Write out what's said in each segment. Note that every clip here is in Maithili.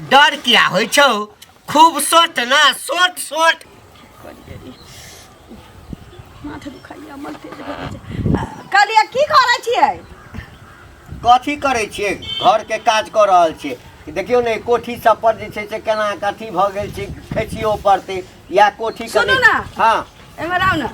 डर किया होइ छौ खूब सोट ना सोट सोट माथ दुखाइया मन तेज भऽ जाइ छै। कहलियै की करै छियै कथी करै छियै घरके काज कऽ रहल छियै देखियौ ने कोठी सब पर जे छै से केना कथी भऽ गेल छै खेचियो पड़तै या कोठी सुनू ना। हँ एम्हर आउ ने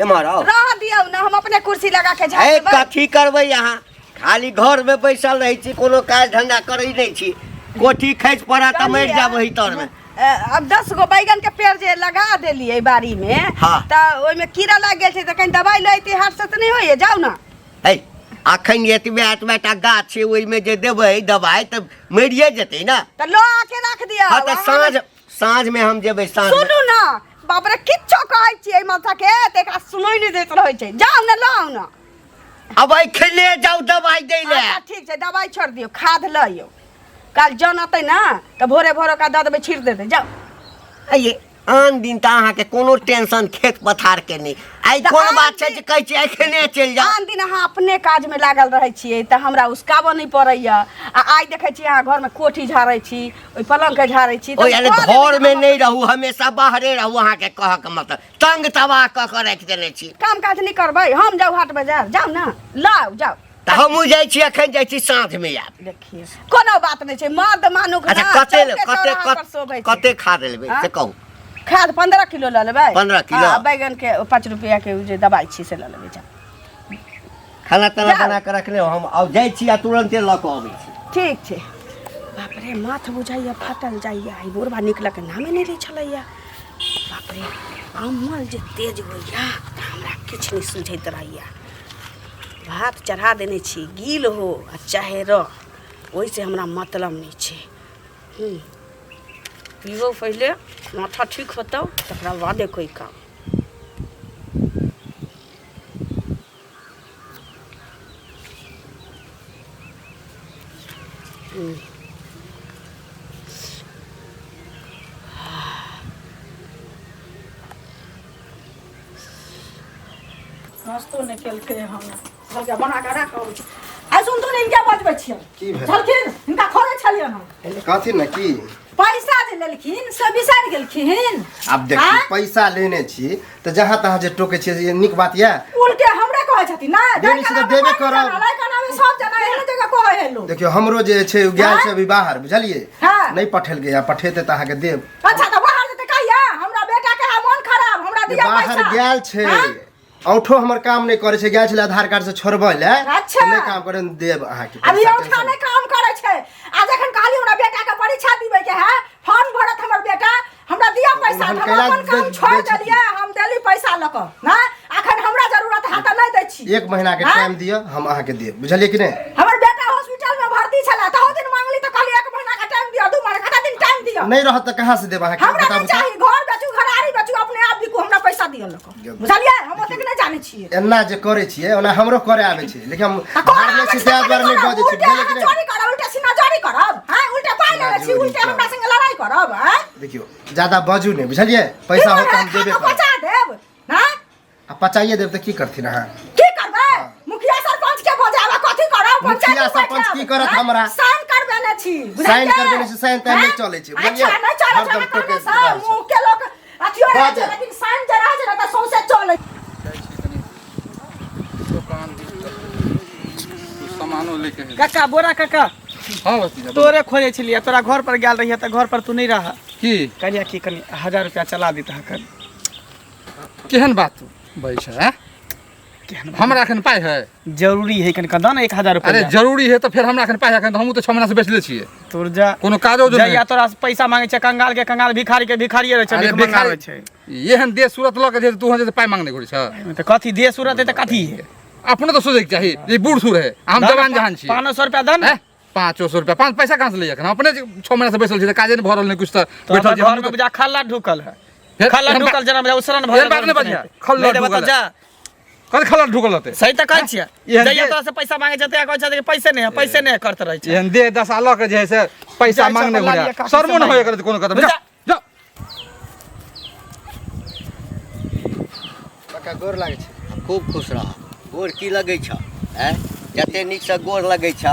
एम्हर आउ रह दियौ ने हम अपने कुर्सी लगा के झाड़ि ए देबै कथी करबै अहाँ खाली घरमे बैसल रहै छी कोनो काज धंधा करै नहि छी कोठी खसि पड़त तऽ मरि जायब ओहि तरमे अब 10 गो बैगन के पेड़ जे लगा देलियै बाड़ी में हाँ। तऽ ओहिमे कीड़ा लागि गेल छै तऽ कनि दवाइ लैती हाथ से तऽ नहि होइए जाउ ने है अखन एतबे एतबे टा गाछ छै ओहिमे जे देबै दवाइ तऽ मरिए जेतै ने तऽ लऽ आके रख दियौ हँ तऽ अहाँ साँझ साँझमे हम जेबै साँझमे सुनू ने बाप रे किछो कहै छियै माथा के तऽ एकरा सुनै नहि दैत रहै छै जाउ ने लऽ आउ ने अब एखने जाउ दवाइ दै लए अच्छा ठीक छै दवाइ छोड़ि दियौ खाद लऽ अइयौ काल्हि जन अतै ने तऽ भोरे भोरे ओकरा दऽ देबै छीट देतै जाउ आइये आन दिन तऽ अहाँके कोनो टेंशन खेत पथारके नहि आइ तऽ कोन आन बात छै दिन- जे कहै छियै एखने चलि जाउ आन दिन अहाँ अपने काजमे लागल रहै छियै तऽ हमरा उसकाबऽ नहि पड़ैया आ आइ देखै छियै अहाँ घरमे कोठी झाड़ै छी ओहि पलङ्गके झाड़ै छी तऽ ओहि अरे कऽ लेबै घरमे हम नहि रहू हमेशा बाहरे रहू अहाँके कहऽके मतलब तंग तबाह कऽ कऽ राखि देने छी काम काज नहि करबै हम जाउ हाट बाजार जाउ ने लाउ जाउ तऽ हमहूँ जाइ छी एखन जाइ छी साँझमे आयब देखिए कोनो बात नहि छै मर्द मानुख अच्छा ना, कते चौके कते चौराहा पर शोभै छै। कते खाद लेबै आँ? से कहू खाद 15 किलो लऽ लेबै 15 किलो? आ बैगन के 5 रुपया के उ जे दबाइ छै से लऽ लेबै जाउ खाना ताना जाउ। बना कऽ रखने हो, हम आब जाइ छी आ तुरन्ते लऽ कऽ अबै छी ठीक छै बाप रे माथ बुझाइया फाटल जाइया ई बुढ़बा निकलके नामे नहि लै छलैया बाप रे अमल जे तेज होइया तऽ हमरा किछु नहि सुझैत रहैया भात चढ़ा देने छी गील हो आ चाहे रह ओहिसँ हमरा मतलब नहि छै पीबो पहिले माथा ठीक होतौ तकरा बादे कोइ काम नाश्तो नहि केलकै हन कहलकै बना कऽ राख अबै छी आइ सुनतु ने हिनका बजबै छियै की भेल? छलखिन हिनका खोजै छलियनि हम कथी ने की पैसा जे लेलखिन से बिसरि गेलखिन आब देखियौ आँय? पैसा लेने छी तऽ जहाँ तहाँ जे टोकै छियै से नीक बात यऽ उल्टे हमरे कहै छथिन ना देने छी तऽ देबे करब। सब जना एहन जगह कहै है लोग देखियौ हमरो जे छै ओ गेल आँय? छै अभी बाहर बुझलियै हाँ। नहि पठेलकै आ पठेतै तऽ अहाँके देब अच्छा तऽ बाहर जेतै कहिया हमरा बेटा के है मन खराब हमरा जे दिया बाहर पैसा गेल छै हाँ? औठो हमर काम नहि करै छै गेल छलै आधार कार्ड से छोड़बै लए अच्छा। नहि काम करे देब अहाँके अभी पैसा, औठा टेंशन नहि काम करै छै आ जखन कहली हमरा बेटा के परीक्षा दिबै के है फॉर्म भरत हमर बेटा हमरा दिया पैसा हम हम कैला अपन काम छोड़ दै छथिन। देलियै हम देली पैसा लऽ कऽ ना अखन हमरा जरूरत है तऽ नहि दै छी एक महीना के हाँ? टाइम दिअ हम अहाँके देब बुझलियै कि नहि हमर बेटा हॉस्पिटल में भर्ती छला तहु दिन मांगली तऽ कहली एक महीना के टाइम दिअ 2 महीना कते दिन टाइम दिअ नहि रहत तऽ कहाँ से देब अहाँके हमरा बताबू नहि तऽ चाही घर बेचू घरारी बेचू अपने आप बिकू हमरा पैसा दिअ लऽ कऽ बुझलियै हम ओतेक नहि जानै छियै एना जे करै छियै ओना हमरो करे आबै छै लेकिन हम तऽ कोना हारले आबै छी छै ताहि दुआरे नहि करब? बजै छी उल्टे बुझलियै कि अहाँ नहि चोरी करब उल्टे सीना चोरी करब हैं उल्टे पाइ लेने छी चोरी उल्टे हमरा करब। संगे लड़ाई करब हैं देखियौ ज्यादा बाजू नहि बुझलियै पैसा होत तऽ हम देबे करब पचा देब हैं आ पचाइए देब तऽ की करथिन अहाँ की करबै मुखिया सरपंच के बजाबा कथी करब मुखिया पंचायत में सरपंच बैठायब, की करत हैं? हमरा? साइन करबेने छी बुझलियै? साइन करबेने छी, साइन ताइन नहि हैं? चलै छै, बुझलियै? अच्छा नहि चलै छै हरदम अहाँ टोकैत कहने से रहै छै। मुँह के लोक अथियो रहै छै बाजै। लेकिन साइन जे रहै छै ने तऽ सौंसे चलै जाइ छी कनि दोकान दिस तऽ कुछ सामानो लैके है काका बोरा काका हाँ भतीजा तोरे खोजे छलियै तोरा घर पर गेल रहियै तऽ घर पर तू नहि रह की कहलियै कि कनि 1000 रुपया चला दितह कनि केहन बात बजै छै आँय? केहन हमरा एखन पाइ है जरूरी है कनि दऽ ने 1000 अरे रुपया जरूरी है तऽ फेर हमरा एखन पाइ है एखन तऽ हमहूँ तऽ 6 महीना से बेचले छियै तोर जा कोनो काजो जो जहिया तोरा से पैसा मांगे छै कंगाल के कंगाल भिखारी के भिखारिये रहै छै अरे भीख भिखारी मंगाबै छै एहन देश सूरत लऽ के जे तू जे पाइ मांगने घुरै छ तऽ कथी देश सूरत है तऽ कथी है अपनो तऽ सोचैके चाही जे बूढ़ सूढ़ है आ हम जवान जहान छियै 500 रुपया दऽ ने हैं? 500 रुपया पाँच पैसा कहाँ से लैए एखन हम अपने 6 महीना से बैसल छी तऽ काजे नहि भऽ रहल नहि कुछ तऽ तो बैठल हमर छी घर हमहूँ में तऽ बुझा खल्ला ढुकल है फेर खल्ला एहन ढुकल जेना बुझा उसरन भऽ एहन बात नहि बजिहे खल्ला नहि देबऽ तऽ ढुकल जा कथी खल्ला ढुकल रहतै सही तऽ कहै छियै एहन जहिया जे- तोरा से पैसा मांगे छै तहिया कहै छै कि पैसे नहि है पैसे नहि है करते रहै छै एहन देह दशा लऽ के जे है से पैसा जाइ छै मांगने अपन घुरै लालिया काकी शर्मो से नहि होय मांगे। एकर कोनो कदम जा। जा जा काका गोर लागै छै खूब खुश रह गोर की लगै छ आँय जते नीकसँ गोर लगै छ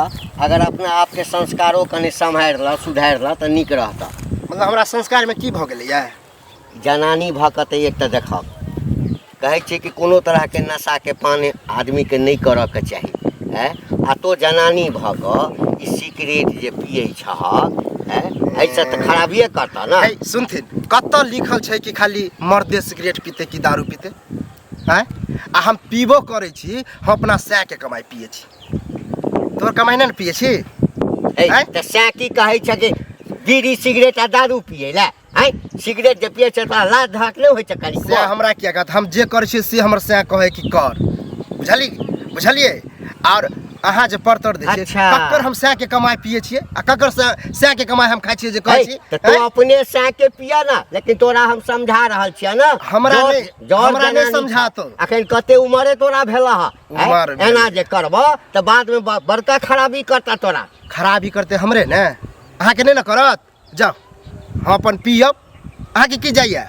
अगर अपना आपके संस्कारो कनि सम्हारि लऽ सुधारि लऽ तऽ नीक रहतऽ मतलब हमरा संस्कारमे की भऽ गेलैए जनानी भऽ कऽ तऽ एक तऽ देखब कहै छै कि कोनो तरहके नशाके पान आदमीके नहि करऽके चाही आँय आ तो जनानी भऽ कऽ ई सिगरेट जे पियै छहक आँय एहिसँ तऽ खराबिए करतऽ ने है सुनथिन कतऽ लिखल छै कि खाली मर्दे सिगरेट पीते कि दारू पीते आँय आ हम पीबो करै छी हम अपना सएके कमाइ पियै छी तोहर कमाइ नहि ने पियै छी है आँय? तऽ सएह की कहै छै कि बीड़ी सिगरेट आ दारू पियै लए आँय सिगरेट जे पियै छै तोरा लाज धाक नहि होइ छै कनि सएह हमरा किया कहत हम जे करै छियै से हमर सएह कहै कि कर बुझली बुझलियै आओर अहाँ जे परतर दै छियै अच्छा। ककर हम सएह के कमाइ पियै छियै आ ककर सएह के कमाइ हम खाइ छियै जे कहै है, छी तऽ तू हैं? अपने सएह के पिया ना लेकिन तोरा हम समझा रहल छियै ना हमरा नहि- हमरा नहि समझा तू। अखन कते उमरे तोरा भेल हँ उमर भेल। एना जे करबह तऽ बादमे बड़का खराबी करता तोरा खराबी करतै हमरे ने अहाँके नहि ने करत जाउ हम अपन पियब अहाँके की जाइए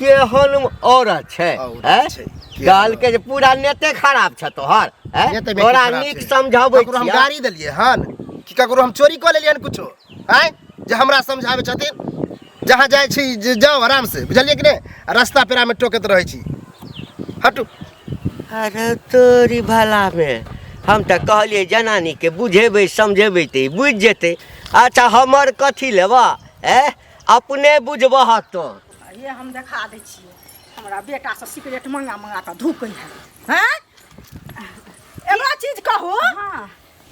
केहन औरत छै औरत हैं? छै, केहन कहलकै जे पूरा नेते खराब छै तोहर हैं? नेते बेटी तोरा खराब नीक छै। समझाबै ककरो हम छियऽ। गाड़ी देलियै हन कि ककरो हम चोरी कऽ लेलियै हन कुछो आँय जे हमरा समझाबै छथिन जहाँ जाइ छी जे जाउ आरामसँ बुझलियै कि नहि आ रास्ता पेरामे टोकैत रहै छी हटू अरे तोरी भलामे हम तऽ कहलियै जनानीके बुझेबै समझेबै तऽ ई बुझि जेतै अच्छा हमर कथी लेबह ए अपने बुझबह तो ये हम देखा दै छियै हमरा बेटासँ सिगरेट मंगा मंगा कऽ धूकै है हैं एगो चीज कहू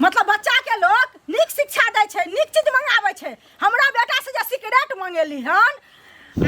मतलब बच्चा के लोग नीक शिक्षा दै छै नीक चीज मंगाबै छै हमरा बेटा से जे सिगरेट मंगेली हन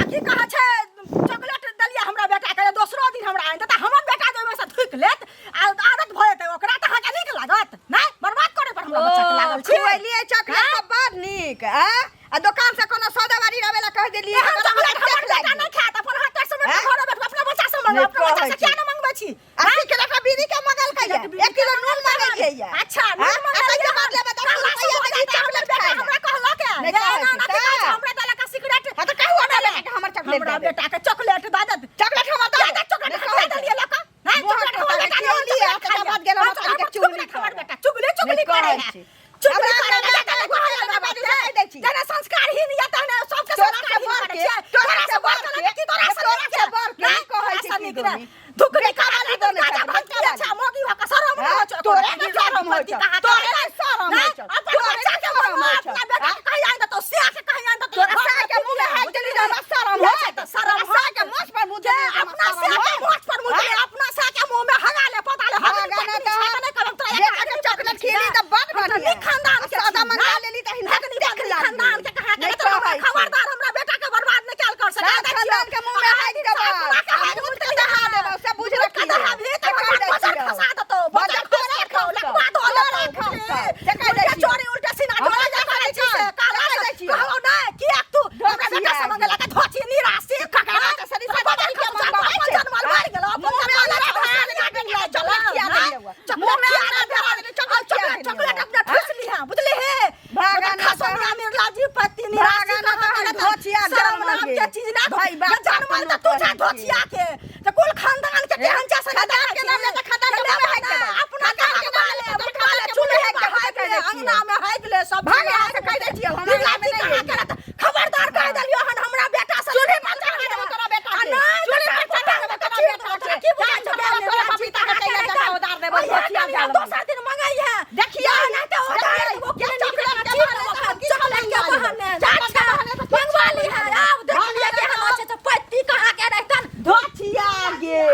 आ की कहै छै चॉकलेट देलियै हमरा बेटा के दोसरो दिन हमरा आनि देता हमर बेटा जे ओहिमे से थूकि लेत आ आदत भऽ जेतै ओकरा तऽ अहाँके नीक लागत नहि बर्बाद करे पर हमरा बच्चा के लागल छी खुएलियै चॉकलेट तऽ बड़ नीक आ आ दोकान से कोनो सौदाबारी रहे ला कह देलियै एहन तऽ हमरा चॉकलेट हमर देख बेटा लागि नहि खायत अपन हाथ से हैं? घर बैठू अपना बच्चा से मंगाउ नहि अपना बच्चा से कहै किया छी। नहि मंगबै छी आ सिगरेट आ बीड़ी के मंगलकै सिगरेट, बीड़ी एक किलो नून मंगेलियै या अच्छा हाँ? नून आ मंगेलियै तैके बाद लेबै 10 कहला से रुपैआ हो देली जाता चॉकलेट हमरा खाय ला। हमरा कहलक है नहि जे कहै एना छी एना की तऽ। कहै छै, हमरा देलक सिगरेट हाँ तऽ कहू हमरा बेटा के हमर चॉकलेट हमरा दऽ दे। बेटा के चॉकलेट दऽ दे चॉकलेट हमर दऽ दे दे। चॉकलेट नहि हम कहै दे देलियै लऽ कऽ नहि मुँह चॉकलेट हाथ हमर के बेटा खियौली नहि आ तकर बाद गेल हम हमर के चुगली चुगली हमर करऽ। बेटा चुगली चुगली नहि करै कहै है छी। चुगली हमरा करै है बेटा के तने कहै कहै दै छी। दै छी तने संस्कारहीन या तने सबके तोरा से संस्कारहीन बढ़ करै के, छियै तोरा तोरा से से बढ़ बढ़ के, के की तोरा से तोरा नीक से बढ़ के नहि, नहि कहै तोरा छी से की नीक दोनी। नहि। धुकनी बेटा करै वाली दोनी राजा छथि, भक्ति बेटा अच्छा वाली। मोगी भऽ कऽ शरम नहि हाँ? होइ छौ तोरे ने शरम होइ छौ, तोरे ने शरम होइ छौ, अपन तोरे बच्चा ने के शरम मरवा होइ छौ, अपना बेटा हाँ? के कहीं आनि देतौ सिया के कहीं आनि देतौ तोरा साय के मुँह में हाथ देली जे हमरा शरम होइ होत। तऽ शरम तोरा साय के मोछ पर मुँह जे देली जे हमरा अपना शरम सिया के होत। मोछ पर मुँह देले अपना सिया के मुँह में हगा ले पता ले हगा हगा ना ना तऽ तऽ नहि करब तोरा बेटा के चॉकलेट खिएली तऽ बड़ हम तऽ बढ़िया। नीक खानदान के आ सौदा छी, मंगा ना? लेली तऽ हिनका भगनी देख भगनी लागली। खानदान के कहा के नहि तऽ हमरा कहै छी। खबरदार हमरा बेटा के बर्बाद नहि कैल कर सकै सात खानदान के मुँह में हाथ देबऽ, आ मुँह के दहा देबऽ, से बुझ मुँह के रखिहे। दहाबही तऽ से कहि हमरा दै बजर छियौ। खसा देतौ बजर बजर तोरा खसा देतौ खसतौ, लकवा धो तोरा लेतौ खसतौ, से कहि दै उल्टे छियौ। चोरी उल्टे सीना हमरा ढोले देखै करै छी से छी, काला देखै से छी। कहलौ नहि किएक तू हमरा बेटा धोचिया से मंगेला के धोची निराशी ककरा के सरिसा बजर बदल के खसा मंगवाबै अपन छै? जनमल मरि गेलौ अपन मुँह में जनमल अंगूठा धरा धरा देलियै देलियै, चॉकलेट खिया देलियै। चॉकलेट मुँह में खिया अंगूठा धरा देलियै देलियै, चॉकलेट खिया चॉकलेट देलियै। चॉकलेट अपना ठूस लिहा बुझली हे भागा ना खसो तहन। निर्लाजी पति निराशी भागा ना कहाँ तहन करत? धोचिया शरम जनमल नाम गे। के चीज ना भाई बाप जनमल अपनो तऽ तू जा करै छी। धोचिया के तऽ कुल खानदान के केहन छै से खानदान के नाम ले तऽ खानदान के मुँह में हाइक देबै। अपना खानदान के नाम ले तऽ बुटवा ले खानदान के चूल्हे मुँह में पर हाइक हाइक देबै, ले कहि दै अंगना में हाइक ले सब भाग यहाँ से कहि दै छियौ, हमरा निर्लाजी अंगना में नहि कहाँ अइहे। करत? खबरदार कहि देलियौ हन हमरा बेटा से चूल्हे पर चढ़ा देबौ तोरा बेटा आ के। नहि चूल्हे तऽ पर चढ़ा देबौ तोरा बेटा के। की बुझाइ छौ तोरा तोरा पपीता के तैयार जगह उतार देबौ, धोचिया जालम। दोसर दिन मंगाई है देखियै, नहीं तो देखियै, उतार देबो के के चॉकलेट के चीज बहाने देबो, से हम की चॉकलेट के मंगा लेबै। बहाने चॉकलेट के बहाने से मंगवा ली है आब देखलियै केहन होइ छै तऽ पैती कहाँ के रहितन धोथिया गे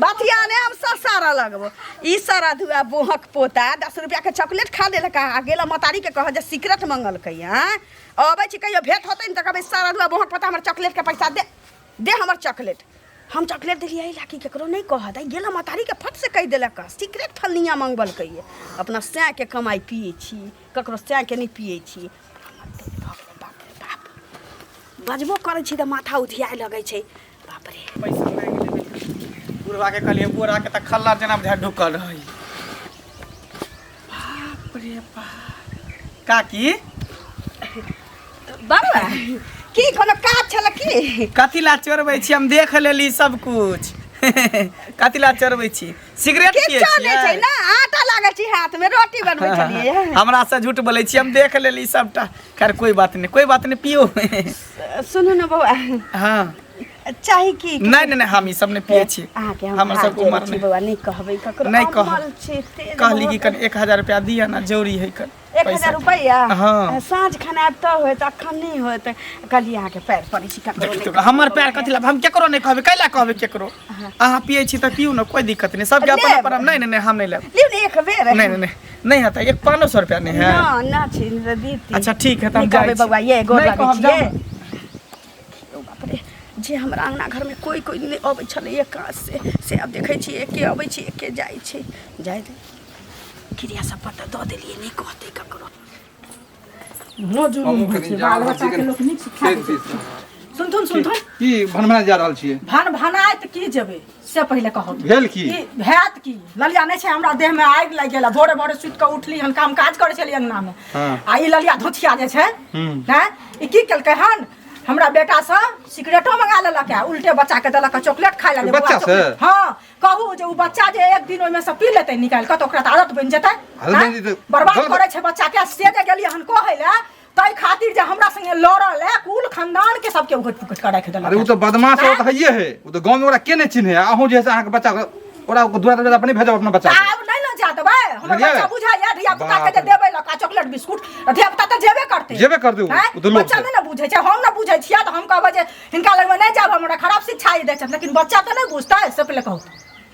बथिया ने हम ससारा लगबो ई सारा धुआ बोहक पोता 10 रुपया के चॉकलेट खा लेलक आ गेल मतारी के कह जे सिगरेट मंगलकै आँ अबै छी कहियो भेंट होतै ने तऽ कहबै सारा धुआ बोहक पोता हमर चॉकलेट के पैसा दे दे हमर चॉकलेट हम चॉकलेट देलियै एहि लागी केकरो नहि कहत आइ गेल मतारी के फट से कहि देलक सिगरेट फलनिया मंगबलकै अपना सएके कमाइ पियै छी ककरो सएके नहि पियै छी बाप रे बाप बजबो करै छी तऽ माथा उधियाए लगै छै बाप रे पैसा मांगि लेबै बुढ़वा के कहलियै बोरा के तऽ खल्ला जेना बुझाय ढुकल रहै बाप रे बाप काकी बाबा की कोनो काज छल की कथी ला चोरबै छी हम देख लेली सब कुछ कथी ला चोरबै छी सिगरेट पियै किछो नहि छै छियै ना आटा लागल छी हाथ में रोटी बनबै छलियै हमरा से झूठ बोलै छी हम देख लेली सबटा खैर कोई बात नहीं कोई बात नहीं पियो सुनू ने बौआ हाँ चाही की नहीं नहीं नहीं हम ई सब नहीं पियै छी अहाँके हम हमर हाथ सबके जोड़ै उमर छी नहि बौआ नहि कहबै ककरो नहि कहब। अमल छै तेज कहली कि बहुत। कनि 1000 रुपया दिअ ना जरूरी है कन 1000 रुपैआ हाँ। साँझ खाना आयब तऽ होयत अखन नहि होयत कहलियै अहाँके पैर पड़ै छी ककरो देखियौ नहि हमर पैर कथी ला हम केकरो नहि कहबै कैला कहबै केकरो अहाँ पियै छी तऽ पियू ने कोई दिक्कत नहि सबके अपन लेब। अपन नहीं नहीं नहीं हम नहीं लेब लियौ ने एक बेर नहीं नहीं नहीं नहीं हेतै एक 500 रुपया नहीं है ना ना छी ने दीदी अच्छा ठीक है तऽ हम नहि जाइ कहबै छी। बौआ ये गोर नहि लागै कहब, छियै जाउ ने। ओ बाप रे जे हमरा अङ्गना घरमे कोइ कोइ नहि अबै छलैए काज से से आब देखै छियै एके अबै छै एके जाइ छै जाइ दे क्रिया सब पता दऽ देलियै नहि कहतै ककरो जुलुम हमहूँ होइ कनि छै जा बाल रहल बच्चा छी के कनि लोक नीक शिक्षा खेत दै छै। दिस। सुनथुन सुनथुन की भनभना जा रहल छियै भन भनाइत की जेबै से पहिले कहू भेल की? हैत की ललिया नहि छै हमरा देह में आगि लागि गेल भोरे भोरे सुति कऽ उठली हन काम काज करै छलियै अंगना में हाँ। आ ई ललिया धोथिया जे छै हम्म। हैं ई की केलकै हन हमरा बेटा से सिगरेटो मंगा लेलक है उल्टे बच्चा के देलक है चॉकलेट खाय लए बच्चा से? हाँ कहू जे उ बच्चा जे एक दिन ओहिमे से पी लेतै निकालि कऽ तऽ ओकरा तऽ आदत बनि जेतै आदत बनि जेतै। बर्बाद गलत- करै छै बच्चा के से जे गेलियै हन कहै लए ताहि खातिर जे हमरा संगे लड़ल है कुल खानदान के सबके उघटि पुघटि कऽ राखि देलक अरे ओ तऽ बदमाश ओ तऽ हइए है ओ तऽ गाँव में ओकरा के नहि चिन्हे अहूँ जे है से अहाँके बच्चा के ओकरा दुआरा दरवाजा पर नहि भेजब अपना बच्चा के आब नहि ने जा देबै हमर बुझलियै? बच्चा बुझाइया धिया पुता के जे बाप रे। देबै लका चॉकलेट बिस्कुट धिया पुता तऽ जेबे करतै जेबे करतै उ, हैं? उ तऽ लोभ बच्चा छै। नहि ने बुझै छै हम ने बुझै छियै तऽ हम कहबै जे हिनका लगमे नहि जायब हमरा खराब शिक्षा ई दै छथि लेकिन बच्चा तऽ नहि बुझतै से पहिले कहू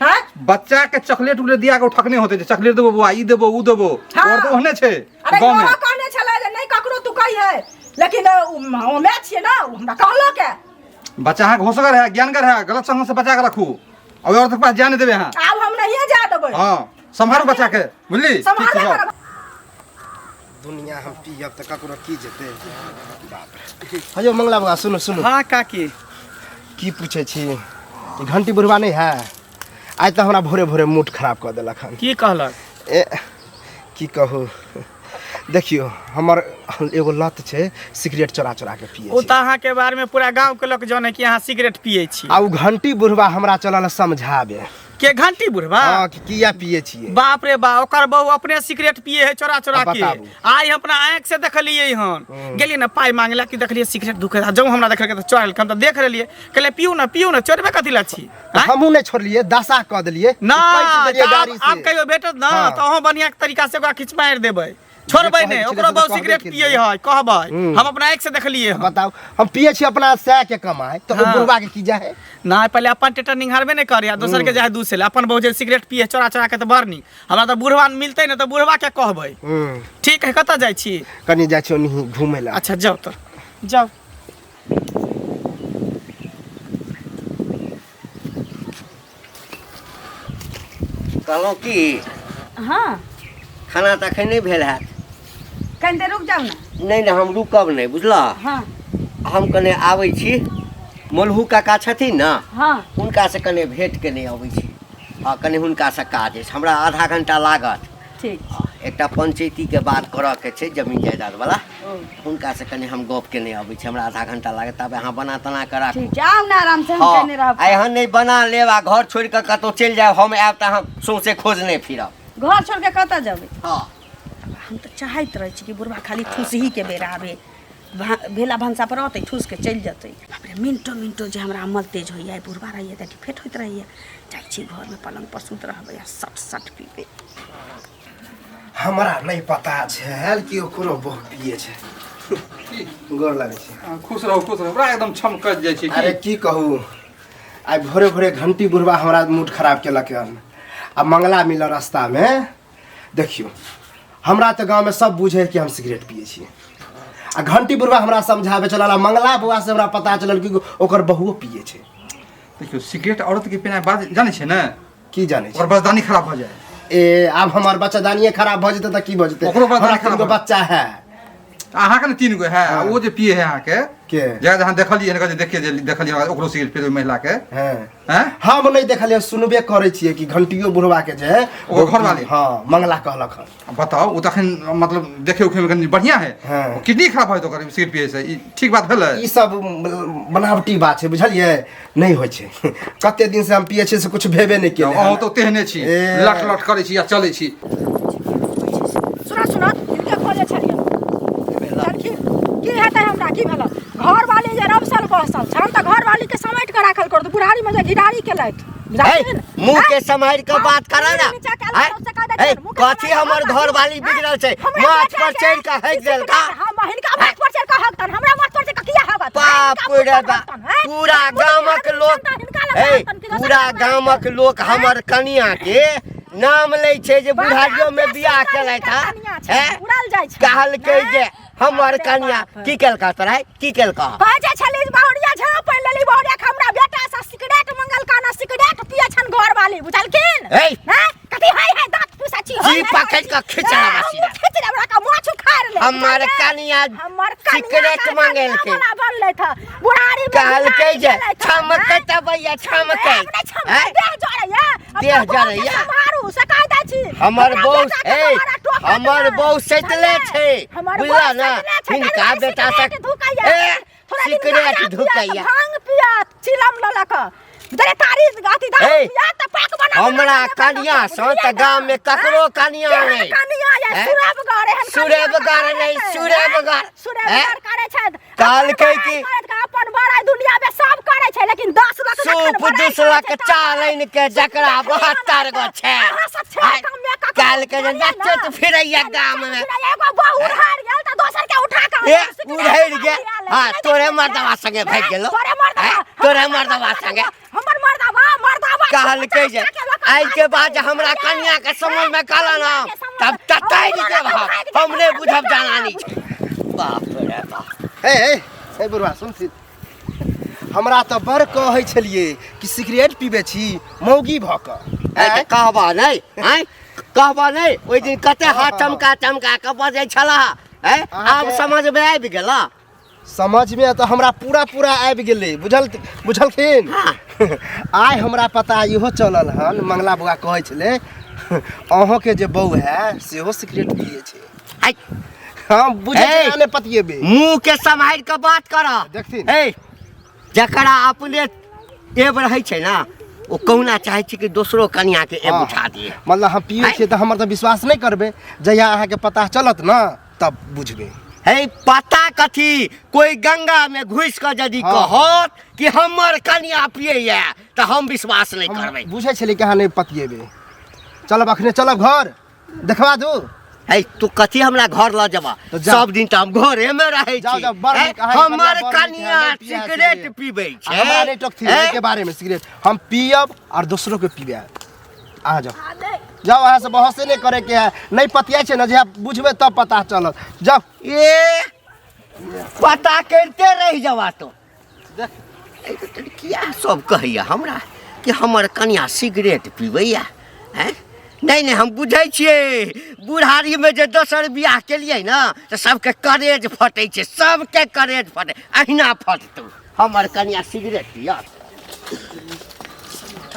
हैं बच्चा के चॉकलेट उकलेट दिया के ओ ठकने होते जे चॉकलेट देबो बौआ ई देबो उ देबो हाँ। और तऽ ओहने छै अरे गाँव में इहो कहने छलै जे नहि ककरो तू कहिहे लेकिन उ हमे छियै ने उ हमरा कहलक है बच्चा अहाँके होशगर है ज्ञानगर है गलत संग से बचा के रखू और औरत के पास जाने देबै अहाँ आब हम नहिए जा देबै हाँ सम्हारू बच्चा के बुझली ठीक छै सम्हारबे जाउ। करब दुनिया हम पीयब तऽ ककरो की जेतै बाप रे हयौ मंगला बाबा सुनू सुनू हाँ काकी की पूछै छी ई घंटी बुढ़वा नहि है आइ तऽ हमरा भोरे भोरे मूड खराब कऽ देलक हन की कहलक ए की कहू देखियौ हमर एगो लत छै सिगरेट चोरा चोरा के पिए ओ तऽ अहाँके बारे में पूरा गांव के लोग जाने कि अहाँ सिगरेट पिए छी आ उ घंटी बुढ़वा हमरा चलल समझाबे के घंटी बुढ़वा हाँ कि किया पिए छियै बाप रे बा ओकर बहू अपने सिगरेट पिए है चोरा चोरा अब के बताबू। आइ हम अपना आँख से देखलियै हन गेलियै ने पाइ मांगे ला कि देखलियै सिगरेट धुकै जौ हमरा देखलकै तऽ चोरेलकै हम तऽ देख लेलियै कहलियै पियू ने पियू ने चोरबे कथी ला छी तऽ हमहूँ नहि छोड़लियै दशा कऽ देलियै ना काटि देलियै तऽ गाड़ी आब आब से कहियो भेटत ना हाँ। तऽ अहूँ बढ़िआँ तरीका से ओकरा खींच मारि देबै छोड़बै जे नहि कहै ओकरो छलै से बहु तऽ सिगरेट कहबे पियै केलियै। है कहबै हम्म। हम अपना आँखि से देखलियै हन बताउ हम पिए छी अपना सए के कमाइ तऽ ओ हाँ। बुढ़वा के की जाए ना पहले अपन टेटर निहारबे नहि करे आ दोसर के जाए दूसरे ला अपन बहु जे सिगरेट पिए चोरा चोरा के तऽ बड़ नीक हमरा तऽ बुढ़वा मिलतै ने तऽ बुढ़वा के कहबै हम्म ठीक है कतऽ जाइ छी कनि जाइ छी ओनही घूमै लए अच्छा जाउ तऽ जाउ कहलहुँ की हाँ खाना तऽ एखन नहि भेल हैत कनि देर रुक जाउ ने नहि नहि हम रुकब नहि बुझलह हाँ हम कने आबै छी मोलहू काका छथिन ने हाँ हुनकासँ कने भेँट केने अबै छी आ कने हुनकासँ काज अछि हमरा आधा घंटा लागत ठीक एकटा पंचैतीके बात करऽके छै जमीन जायदादवला हुनकासँ कनि हम गप केने अबै छी हमरा आधा घंटा लागत ताबे अहाँ बना तना कऽ राखू ठीक छै आउ ने आराम से हम हँ केने रहब आ एहन नहि बना लेब आ घर छोड़ि कऽ कतहु चलि जायब हम आयब तऽ अहाँ सौंसे खोजने फिरब घर छोड़ के कतऽ जेबै हँ हम तऽ चाहैत रहै छी कि बुढ़बा खाली ठूसहीके बेर आबे भेला भनसा पर रहतै ठूस के चलि जेतै बाप रे मिनटो मिनटो जे हमरा अमल तेज होइए बुढ़बा रहैए तऽ फेट होइत रहैए जाइ छी घरमे पलङ्ग पर सुति रहबै आ सट सट पीबै हमरा नहि पता छल कि ओकरो बहु पिए छै गोर लागै छै हाँ, खुश रहू खुश रहू बड़ा एकदम छमकत जाइ छै अरे की कहू आइ भोरे भोरे घंटी बुढ़बा हमरा मूड खराब केलक हन आ मंगला मिलल रास्तामे देखियौ हमरा तऽ गाँवमे सब बुझै कि हम सिगरेट पिए छी आ घंटी बुढ़बा हमरा समझाबै चलल आ मंगला बौआ से हमरा पता चलल कि ओकर बहुओ पिए छै देखियौ सिगरेट औरत के पीना बात जानै छै ने की जानै छै ओकर बचदानी खराब भऽ जाए ए आब हमर बच्चादानिए खराब भऽ जेतै तऽ की भऽ जेतै ओकरो बच्चादानी हमरा तीन गो खराब बच्चा है अहाँके ने तीन गो है आ ओ जे पिए है अहाँके के जगह जहाँ देखलियै हन देखिए जे देखलियै हन ओकरो सिगरेट पियैत ओहि महिला के हँ हैं हम नहि देखलियै, सुनबे करै छियै कि घंटियो बुढ़वा के जे है ओकर घरवाली? हँ, मंगला कहलक हन। बताओ, ओ तखन मतलब देखे उखे में कनि बढ़िया है। हाँ। किडनी खराब होयत ओकर सिगरेट पियै से, ई ठीक बात भेलै? ई सब बनावटी बात छै, बुझलियै? नहि होइ छै। कते दिन से हम पियै छियै से कुछ भेबे नहि केलै। अहूँ तऽ तेहने छी। ए। लट लट करै छी आ चलै छी। सुना सुना, हिनके खोजे छलियै, बुझलखिन? की हेतै हमरा? की भेल? घरवाली जे रमसल बहसल छन तऽ घरवाली के समेट के राखल कर, बुढ़ारी में जे घिढारी केलथि, ए, मुंह के सम्हारि के बात कर ना। ए, ए, कथी हमर घरवाली बिगड़ल छै? माथ पर चढ़ि के हगि देलका। हिनका माथ पर चढ़ि के हगतन, हमरा माथ पर चढ़ि के किया हगत? बाप रे बाप, पूरा गामक लोक, ए, पूरा गामक लोक हमर कनिया के नाम लै छै जे बुढ़ारियो में बियाह केलथि हँ। उड़ल जाइ छै। कहलकै जे हमर कनिया की केलका तोरा? की केलका? कहै जे छली बहुरिया झाँप पानि लेली बहुरिया के, हमरा बेटा से सिगरेट मंगलका ना, सिगरेट पिए छन घरवाली, बुझलखिन? ए! हैं, कथी है है दांत पीसा छी? जी पकड़ के खींच लेबा सीधा। खींच लेबा का माछ उखाड़ ले। हमर कनिया हमर कनिया सिगरेट मंगेलकै। वाला बनलै था बुढ़ारी में। कहलकै जे घिढारी केलथि। छमकैत अबैया, छमकैत। नहि छमकै, हैं? देह जरैया। देह जरैया। मारू से कह दै छी। हमर हमरा बहू बेटा के ए दोबारा टोकत हमर नहि। बहू सैतले छै। हमर बुझला बहू ना? सैतले छै, हिनका ताहि दुआरे बेटा से सिगरेट धुकैया। ए थोड़ा दिन सिगरेट गाँजा पियत, धुकैया। भांग पियत, चिलम लऽ लऽ कऽ जरे तारी अथी दारू ए, पियत तऽ पाक बना हमरा कनिया सँ तऽ गाम में ककरो कनिया नहि। कनिया ये हैं? सुरेबगर एहन सुरेबगर नहि, सुरेबगर। सुरेबगर करै छथि। कहलकै अपन कि- बड़ाइ करैत, अपन बड़ाइ दुनिया में सब करै छै, लेकिन 10 लाख सूप दुसलक चालनि के जकरा 72 गो छै। अहाँ सब छै आइ, गाममे ककरो, कहलकै जे बुझलियै ना? नचैत फिरैया गाम में। एगो बहू उधार गेल तऽ दोसर के उठा कऽ ए सिगरेट उधैड़ गेल। पिया लै हाँ, छै। तोरे मर्दवा संगे भागि गेलो। तोरे मर्दवा। हैं? तोरे मर्दवा संगे। हमर मर्दवा मर्दवा। कहलकै जे आइ के बाद जे हमरा कनिया के समझ में कहला ना, तब ततैर देब हम। हमरे बुझब जानानी छै। बाप रे बाप। हे हे हे बुढ़वा, सुन सी, हमरा तऽ बड़ कहै छलियै कि सिगरेट पीबै छी मौगी भऽ कऽ। ऐ तऽ कहबा नहि, आँय, कहबा नहि? ओहि दिन कते हाथ चमका चमका कऽ बजै छलाह। ऐ, आब समझ में आबि गेला? समझमे तऽ हमरा पूरा पूरा आबि गेलै, बुझल बुझलखिन? हाँ। आइ हमरा पता इहो चलल हन, मंगला बौआ कहै छलै अहूँके जे बहू है सेहो सिगरेट पियै छै। आइ हम बुझै ए! छियै, नहि पतियेबै। मुँह के सम्हारि कऽ बात कर। देखथिन। ए, जकरा अपने एब रहै छै ना, ओ कहुना चाहै छै कि दोसरो कनिया के एब हाँ। उठा दिए। मतलब हम पियै छियै तऽ हमर तऽ विश्वास नहि करबै, जहिया अहाँके पता चलत ने तब बुझबै। हे, पता कथी? कोई गंगा में घुसि कऽ यदि हाँ। कहत कि हमर कनिया पियैया तऽ हम विश्वास नहि हम करबै। बुझै छलियै कि अहाँ नहि पतियेबै। चलब, अखने चलब घर, देखबा दू। हे, तू कथी हमरा घर लऽ जेबा? तऽ जाउ। सब दिन तऽ हम घरे में रहै जाउ, छी। जाउ, बड़ हे, नीक, अहाँके हमर कनिया बड़ नीक है, कनिया नहि पियै है सिगरेट सिगरेट। पीबै आ हमरा छै। नहि टोकथिन हे? एहिके बारेमे। सिगरेट हम पियब आओर दोसरोके पिबायब। अहाँ जाउ जाउ, अहाँ से बहसे नहि करैके है। नहि पतियाइ छै ने, जहिया बुझबै तब पता चलत। जाउ। ए, पता करिते रहि जबा तो। किया सब कहैया हमरा कि हमर कनिया सिगरेट पीबैया? हैं? नहि नहि, हम बुझै छियै, बुढ़ारीमे जे दोसर बियाह केलियै ने तऽ सबके करेज फटै छै, सबके करेज फटै, अहिना फटतौ। हमर कनिया सिगरेट पियत?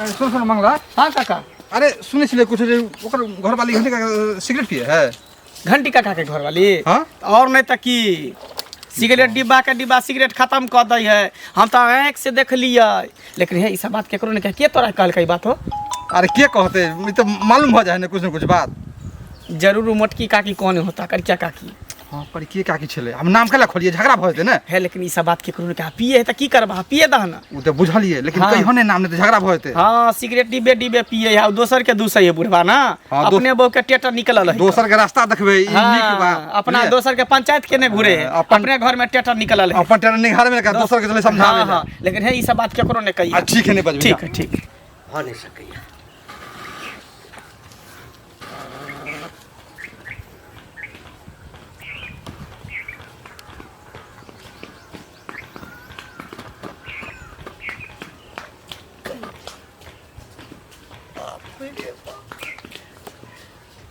अरे सुन सुन मंगला। हाँ काका। अरे सुनै छलियै कुछ जे ओकर घरवाली घंटी काका सिगरेट पिए है। घंटी काका के घरवाली? हाँ। और नहीं तऽ की, सिगरेट डिब्बा के डिब्बा सिगरेट खत्म कऽ दै है। हम तऽ आँखि से देख लियै। लेकिन हे, ई सब बात केकरो नहि कह। के तोरा कहलकै ई बात हो? अरे के कहते, ई तऽ मालूम भऽ जाइ है ने कुछ ने कुछ बात। जरूर उ मोटकी काकी कौन होता, करिया काकी। हाँ, पर के काकी छलै, हम नाम केला खोलिए, झगड़ा भऽ जेतै ने। है, लेकिन ई सब बात केकरो नहि कह। पिए है तऽ की करबा, पिए दह ना। ओ तऽ बुझलियै, लेकिन हाँ। कहियो नहि नाम, नहि तऽ झगड़ा भऽ जेतै। हाँ, सिगरेट डिब्बे डिब्बे पिए है, दोसर के दूसै है बुढ़वा ना। हाँ, अपने बहू के टेटर निकलल है। दोसर के रास्ता देखबै ई हाँ, नीक बात। अपना बुझलियै? दोसर के पंचायत के नहीं घुरे है। हाँ, अपन- अपने घर में टेटर निकलल है। अपन टेर निहार में दोसर के चले समझाबै हाँ, लए। हाँ, लेकिन है, ई सब बात केकरो नहीं कही। आ ठीक है, नहि बजबै। ठीक है, ठीक। भऽ नहि सकैया।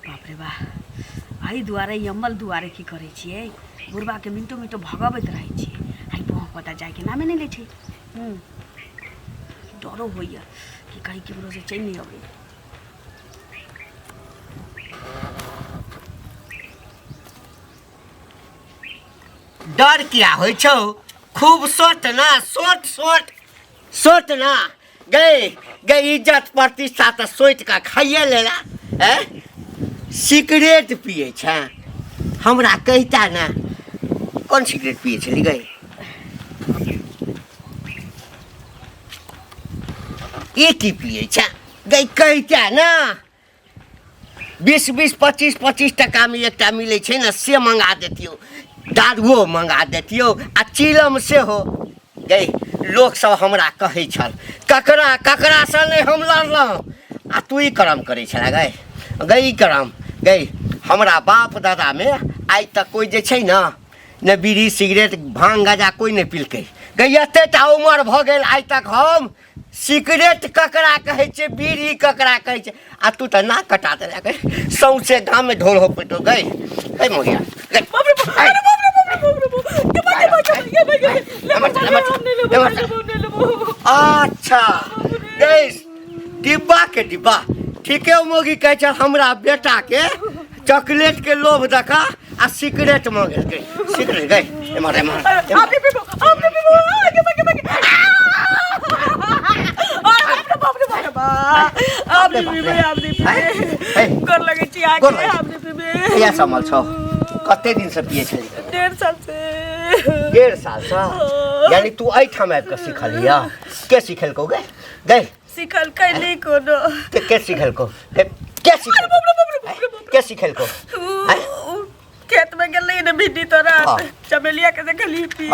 बाप रे बा, एहि दुआरे ई अम्मल दुआरे की करै छियै, बुढ़बाके मिनटो मिनटो भगबैत रहै छियै। आइ बम पोता जाइके नामे नहि लै छै। डरो होइए कि कहीं केम्हरोसँ चलि नहि अबै। डर किया होइ छौ? खूब सोट ना, सोट सोट सोट ना। गई गई, इज्जत प्रतिष्ठा तऽ सोचि कऽ खाइए लेला। हैं, सिगरेट पियै छै? हमरा कहिता ने, कोन सिगरेट पियै छली गई? ई की पियै छै गई? कहिता ने। 20 20 25 25 टकामे एकटा मिलै छै ने, से मंगा देतियौ। दारुओ मंगा देतियौ आ चिलम सेहो। गई, लोकसभ हमरा कहै छल, ककरा ककरासँ नहि हम लड़लहुँ, आ तू ई करम करै छला गई। गई, ई करम गई, हमरा बाप दादामे आइ तक कोइ जे छै ने, ने बीड़ी सिगरेट भांग गाजा कोइ नहि पिलकै। गई, एते टा उमर भऽ गेल, आइ तक हम सिगरेट ककरा कहै छै, बीड़ी ककरा कहै छै, आ तू तऽ नाक कटा देलक। सौंसे गाममे ढोल हो पिटो। गई गई मोगिया गई। अच्छा गई, डिब्बा के डिब्बा ठीके मोगी कहै छै, हमरा बेटा के चॉकलेट के लोभ देखा आ सिगरेट मांगलकै। सिगरेट गई, एम्हर एम्हर। गोर लगै छी अहाँके, हम नहि पीबै। कहिया समल छौ? कते दिन से पिए छली? 1.5 साल से। 1.5 साल से? यानी तू एहिठाम आबि कऽ सिखलिया? के सिखेलकौ गे? गई, सिखलकै नहि कोनो। के सिखेलकौ? के सिखेलकौ? के सिखेलकौ? खेत में गेलै ने भिंडी तोरा, चमेलिया के देखली पी।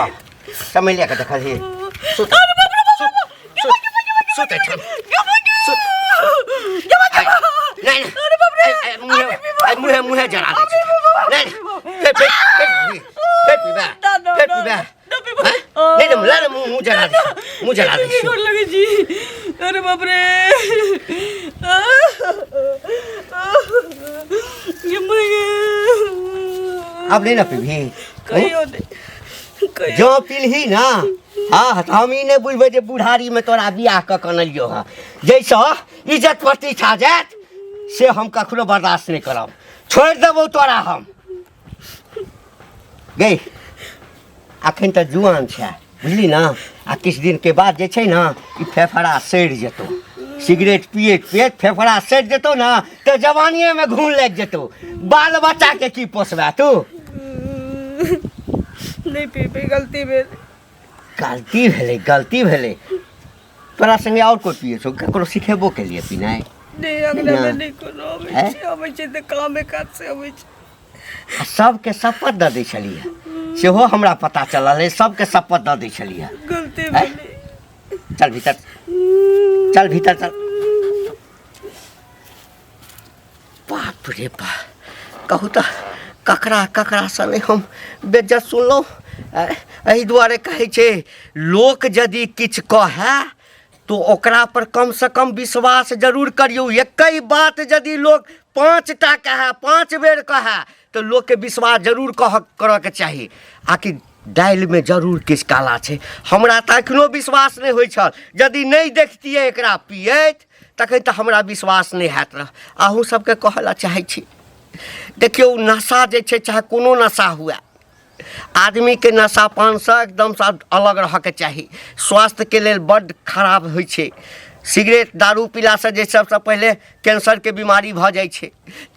चमेलिया के देखली। सुत सुत एठाम सुत। नहीं नहीं, मुहे मुहे जरा दे। नहीं, फेर फेर फेर पीबा, फेर पीबा। नहीं नहीं, ला मुँह मुँह जरा दे, मुँह जरा दे। गोर लगे जी। अरे बाप रे, ये मर। अब नहीं ना पीबी? कहियो नहीं। जो पीलही ना, हाँ, तऽ हम ई नहि बुझबै जे बुढ़ारीमे तोरा बियाह कऽ कऽ अनलियौ हँ। जाहिसँ इज्जत प्रतिष्ठा जायत, से हम कखनो बर्दाश्त नहि करब। छोड़ि देबौ तोरा हम। गई, अखन तऽ जुआन छै, बुझली ने? आ किछु दिनके बाद जे छै ने, ई फेफड़ा सड़ि जेतौ। सिगरेट पियैत पियैत फेफड़ा सड़ि जेतौ ने, तऽ जवानिएमे घून लागि जेतौ। बाल बच्चाके की पोसबे तू? नहि पीबै, गलती भेल। गलती भेलै, गलती भेलै। तोरा संगे आओर कोइ पियै छौ? ककरो सिखेबो केलियै पिनाइ? नहि, अङ्गनामे नहि कोनो अबै छै। अबै छै तऽ कामे काज से अबै छै। आ सबके शपथ दऽ दै छलियै, सेहो हमरा पता चलल है। सबके शपथ दऽ दै छलियै। गलती भेलै। चल भीतर चल, भीतर चल। बाप रे बाप, कहू तऽ ककरा ककरासँ नहि हम बेज्जत सुनलहुँ। एहि दुआरे कहै छै, लोक यदि किछु कहए तो ओकरा पर कमसँ कम विश्वास जरूर करियौ। एकहि बात यदि लोक 5टा कहए, 5 बेर कहए, तऽ लोकके विश्वास जरूर कह करऽके चाही। आकि दालिमे जरूर किछु काला छै। हमरा तऽ एखनो विश्वास नहि होइ छल। यदि नहि देखतियै एकरा पियैत, तखन तऽ हमरा विश्वास नहि हैत रह। अहूँ सबके कहऽ लए चाहै छी, देखियौ, नशा जे छै, चाहे कोनो नशा हुए, आदमीके नशा पानसँ एकदमसँ अलग रहऽके चाही। स्वास्थ्यके लेल बड्ड खराब होइ छै। सिगरेट दारू पीलासँ जे सबसँ पहिले कैंसरके बीमारी भऽ जाइ छै,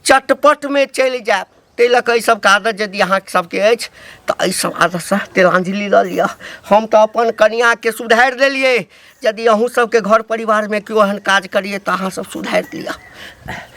चटपटमे चलि जायब। ताहि लऽ कऽ एहि सबके आदत यदि अहाँ सबके अछि, तऽ एहि सब आदतसँ तिलाञ्जलि लऽ लिअ। हम तऽ अपन कनिआँके सुधारि देलियै। यदि अहूँ सबके घर परिवारमे केओ एहन काज करियै, तऽ अहाँ सब सुधारि लिअ।